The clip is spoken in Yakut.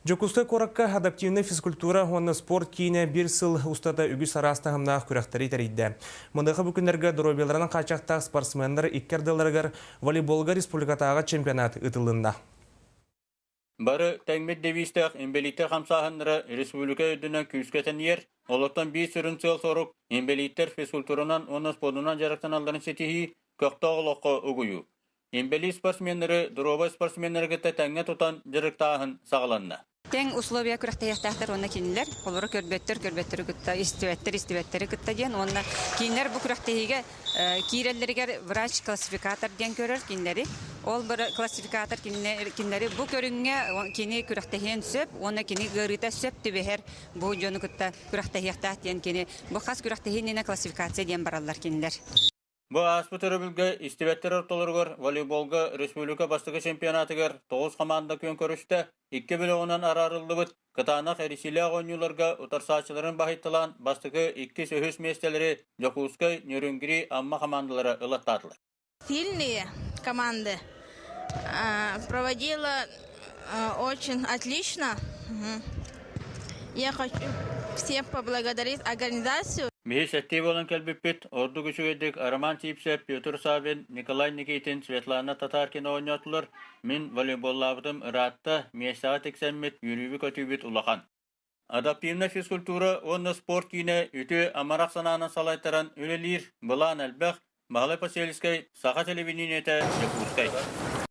Дьокуускай куоракка адаптивнай физкультура уонна спорт киинэ биир сыл устата үгүс араас таһымнаах күрэхтэри тэрийдэ. Маныаха бу күннэргэ доруобуйаларынан хааччахтаах спортсменнар икки ардыларыгар волейболга республикатааҕы чемпионат ыытылынна. Бары тэҥмит девизтээх инбэлииттэр хамсааһыннара республика үрдүнэн күүскэ тэнийэр, олортон биир сүрүн сыал-сорук инбэлииттэр физкультуранан уонна спордунан дьарыктаналларын ситиһии, көхтөөх олоххо угуйуу. Инбэлиит спортсменнары доруобай спортсменнары кытта тэҥҥэ тутан дьарыктааһын саҕаланна. Тэҥ условия күрэхтэһиэхтээхтэр уонна кинилэр олору көрбөттөр, көрбөттөрү кытта истибэттэр, истибэттэри кытта диэн уонна кинилэр бу күрэхтэһиигэ киирэллэригэр врач-классификатор диэн көрөр кинилэри. Ол классификатор кинилэри бу көрүҥҥэ кини күрэхтэһиэн сөп уонна кини ыарыыта сөп түбэһэр бу дьону кытта күрэхтэһиэхтээх диэн кини бу хас күрэхтэһии иннинэ классификация диэн бараллар кинилэр. Бу ааспыт өрөбүлгэ истибэттэр ортолоругар волейболга республика бастакы чемпионатыгар тоҕус хамаанда күөн көрүстэ, икки бөлөҕүнэн араарыллыбыт кытаанах эрисиилээх оонньууларга утарсааччыларын баһыйталаан бастакы, иккис, үһүс миэстэлэри Дьокуускай, Нерюнгри, Амма хамаандалара ылаттаатылар. Сильные команды проводила очень отлично. Я хочу всех поблагодарить организацию. Биһи сэттиэ буолан кэлбиппит, ордук үчүгэйдик Роман Сивцев, Петр Саввин, Николай Никитин, Светлана Татаркина оонньоотулар. Мин волейболлаабытым ыраатта, миэстэҕэ тиксэммит, үөрүүбүт-көтүүбүт улахан. Адаптивнай физкультура уонна спорт киинэ үтүө амарах санаанан салайтаран үлэлиир, былаан элбэх, Баһылай Посельскай, Саха телевидениетэ, Дьокуускай.